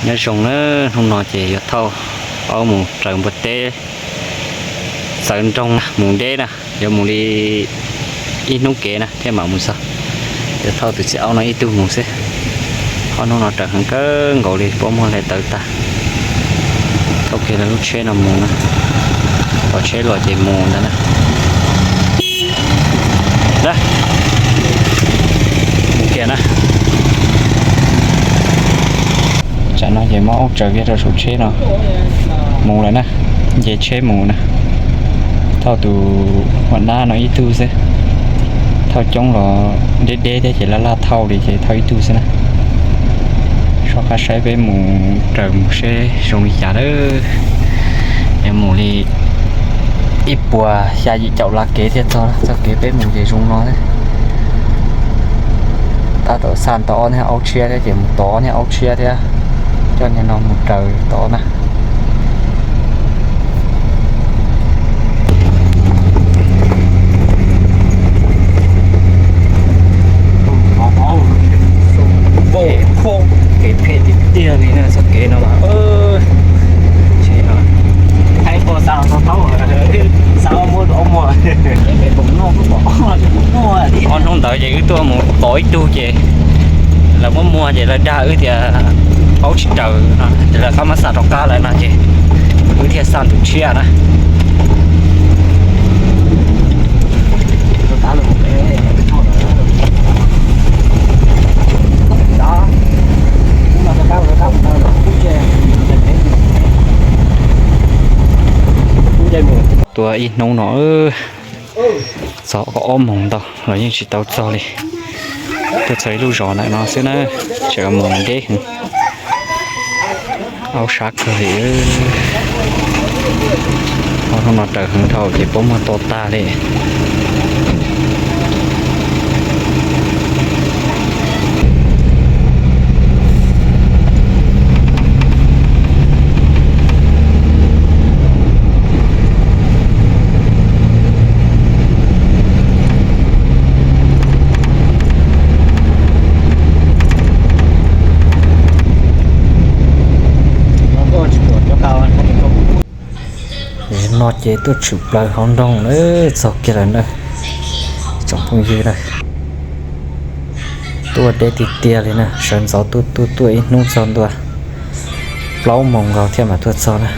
Nyob zoo na, hnub no ces yuav thauj aub mus raws npua teb txawv nroog na, mus deb na, yuav mus li ib hnub kev na thiaj mam mus txog. Yuav thauj tus txiv aub no ib tug mus xwb. Ob hnub no raws heev kawg nkaus li, puab muag hle tawv tag. Thauj kiag lawv lub tsheb no mus na, tos tsheb los ces mus ntag na. Mus kiag na. Tsam no ces muab aub tsaws kiag rau saum tsheb no mus lawm na, nce tsheb mus na. Thauj tus ua nab no ib tug xwb, thauj coob los deb deb thiab ces laj laj thauj li ces thauj ib tug xwb na. Soj qab saib peb mus raws mus seb zoo li cas lawm. Yuav mus li ib puas xya yim caum lab kev thiaj txog, txoj kev peb mus ces zoo no thiab. Tab tom xa tau ob niag aub tshiab thiab ces mus tos ob niag aub tshiab thiab, coj niag no mus raws tod na. Kev phem tiag tiag li na, txoj kev no mas. Ob hnub ntawd ces wb tuaj mus tos ib tug ces lawv muab muag ces lawv dag wb tias aub tsis raws no ces lawv qab muab xa rov qab lawm no ces wb thiaj xa tus tshiab na. Tuaj ib hnub no, txog ob moos ntau los yeej tsis tau txog li. Tuaj txog ib lub zos ntawm no xwb na, tseem mus deb heev. Aub sab kawg li. Ob hnub no raws heev dhau ces puab muag to tag li. No ces tuaj tshwm plaws hauv nroog lawm, txog kiag lawm na tsoom phooj ywg na. Tuaj deb tiag tiag li na, sawv ntxov tuaj tuaj tuaj ib hnub txog ntua, plaub moos nkaus thiaj mam tuaj txog na.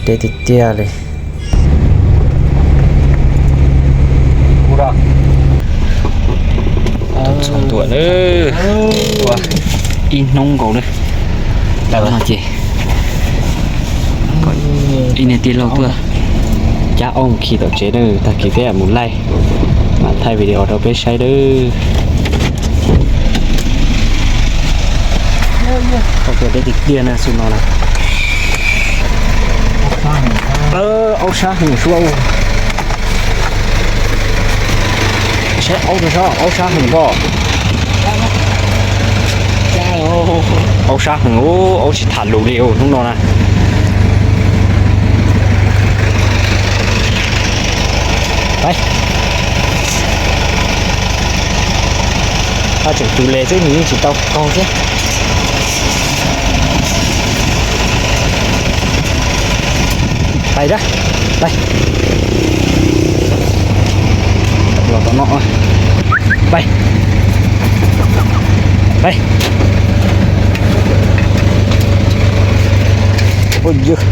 Deb tiag tiag li. Txog ntua lawm, ua ib hnub nkaus lawm. Tau no ces ib niag tij laug tuaj cab aub mus khi tom tsev na, tag kis peb mam mus laij, mam thaij video rau peb saib lawm. Tau tuaj deb tiag tiag na xub no na. Aub sab heev sub. Saib aub rau sab, aub sab heev pob. Aub sab heev, aub tsis tham lus li hnub no na. Pab tseem tus les xwb nws yeej tsis tau kaug thiab. Pais dab, pais. Los tom no, pais, pais. Ua yog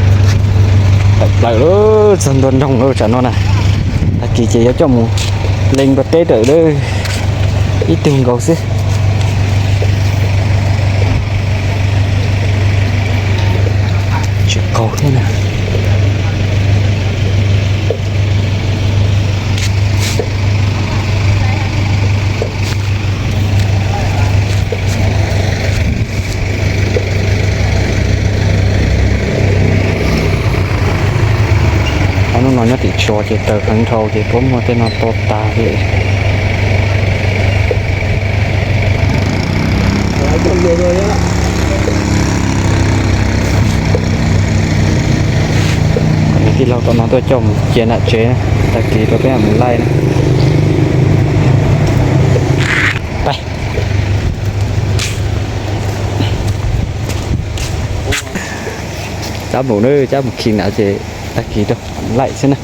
tawm plaws lawm, txog ntua nroog lawm tsam no na. Tag kis ces yuav coj mus leej npua teb rawm lawm, ib tug nkaus xwb. Tsis qaug thiab na. Ob hnub no nyob tim tsua ces raws heev dhau ces puab muag tej no to tag li. Tij laug tom no tuaj coj mus cia nram tsev, tag kis rau peb mam mus laij na. Pais. Cab mus na, cab mus khi na ces tag kis rau laim xwb na.